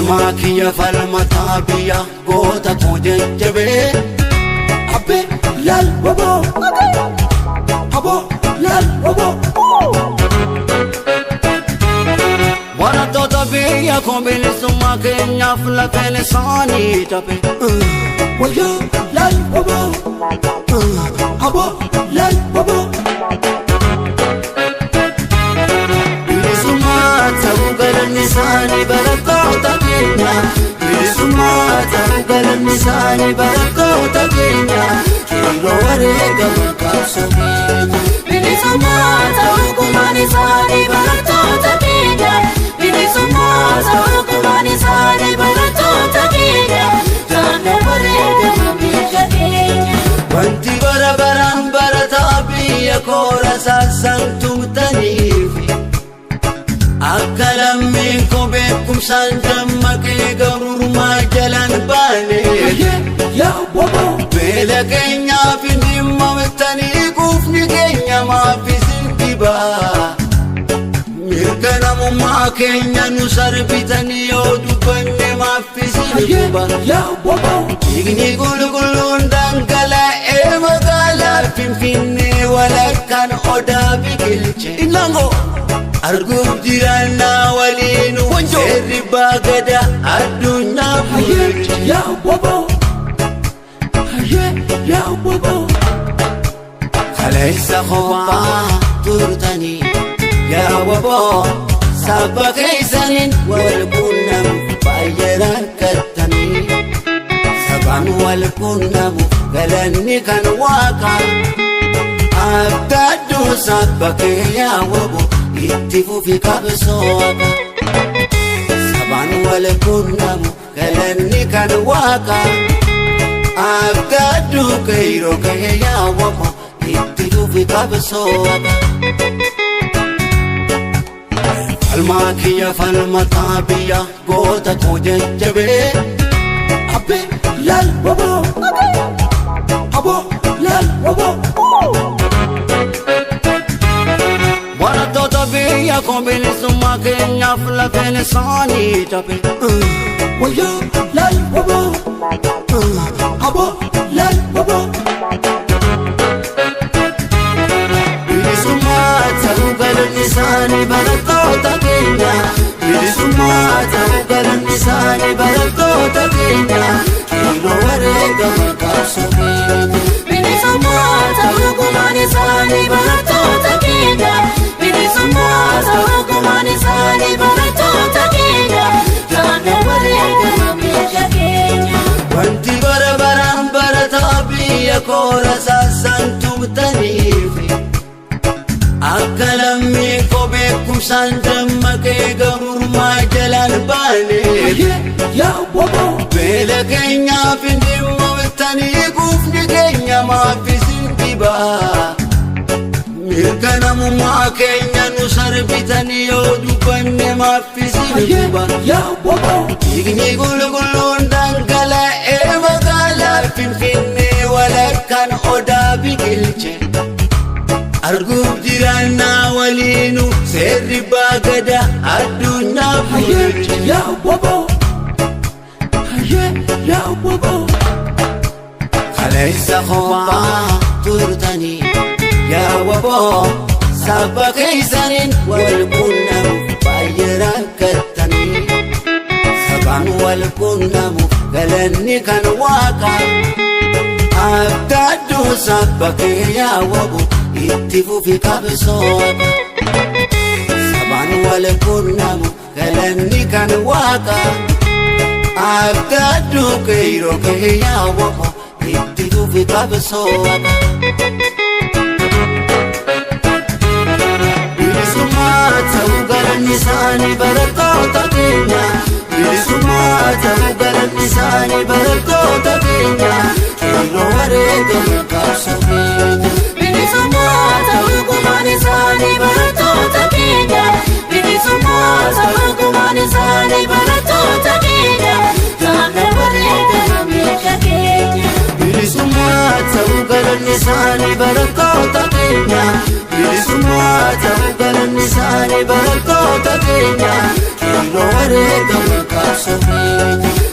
Falmaa kiyya falmataa biyya goota koo jajjabee. Abbee laal waboo. Aboo laal waboo. Barattoota biyya koo bilisummaa keenyaaf lafeen isaanii cabe. Wayyoo laal waboo. Aboo laal waboo. Bilisummaa ta'uu galanni isaanii barattoota keenya. Bilisummaa ta'uu galanni isaanii barattoota keenya. Qeerroo wareegama qabsoo keenya. Bilisummaa ta'uu gumaan isaanii barattoota keenya. Bilisummaa ta'uu gumaan isaanii barattoota keenya. Jaanna wareegama biyya keenya. Wanti bara baraan barataa biyya koora saasaan tumtaniif akka lammiin koo beekumsaan dammaqee gabrummaa jalaan baane. Beela keenyaaf hin dhimmamtanii quufni keenya maaf isin dhibaa. Mirga namummaa keenya nu sarbitanii yoo dubbanne maaf isin guba. Dhiigni qulqulluun dhangala'ee magaalaa Finfinnee walakkaan odaa biqilche. Innaangoo. Arguuf jiraannaa waliinu Wanjoo. seerri baagada addunyaa bulche. Kaleessa kophaa turtanii yaa waboo saba keessaniin wal quunnamuuf baay'ee rakkattanii. Sabaan wal quunnamuuf galanni kan waaqaa. Abdadduu saba kee yaa waboo itti fufi qabsoo haqaa. Sabaan wal quunnamu galanni kan waaqaa. Abdadduu qeerroo kee yaa waboo itti fufi qabsoo haqaa. Falmaa kiyya falmataa biyya goota koo jajjabee. Abbee laal waboo. Aboo laal waboo. Barattoota biyya koo bilisummaa keenyaaf lafeen isaanii cabe. Wayyoo laal waboo. Aboo laal waboo. Bilisummaa ta'uu galanni isaanii barattoota keenya. Bilisummaa ta'uu galanni isaanii barattoota keenya. Qeerroo wareegama qabsoo keenya. Bilisummaa ta'uu gumaan isaanii barattoota keenya. Bilisummaa ta'uu gumaan isaanii barattoota keenya. Jaanna wareegama biyya keenya. Wanti bara baraan barataa biyya koora saasaan tumtaniif akka lammii koo beekumsaan dammaqee gabrummaa jalaan baane. Beela keenyaaf hin dhimmamtanii quufni keenya maaf isin dhibaa. Mirga namummaa keenya nu sarbitanii yoo dubbanne maaf isin guba. Dhiigni qulqulluun dhangala'ee magaalaa Finfinnee walakkaan odaa biqilche. Arguuf jiraannaa waliinu seerri baagada addunyaa bulche. Kaleessa kophaa turtanii yaa waboo saba keessaniin wal quunnamuuf baay'ee rakkattanii. Sabaan wal quunnamuuf galanni kan waaqaa. Abdadduu saba kee yaa waboo itti fufi qabsoo haqaa. Sabaan wal quunnamu galanni kan waaqaa. Abdadduu qeerroo kee yaa waboo itti fufi qabsoo haqaa. Bilisummaa ta'uu galanni isaanii barattoota keenya. Bilisummaa ta'uu galanni isaanii barattoota keenya. Qeerroo wareegama qabsoo keenya. Bilisummaa ta'uu gumaan isaanii barattoota keenya. Bilisummaa ta'uu gumaan isaanii barattoota keenya. Jaanna wareegama biyya keenya. Bilisummaa ta'uu galanni isaanii barattoota keenya. Bilisummaa ta'uu galanni isaanii barattoota keenya. Qeerroo wareegama qabsoo. qabsoo keenya.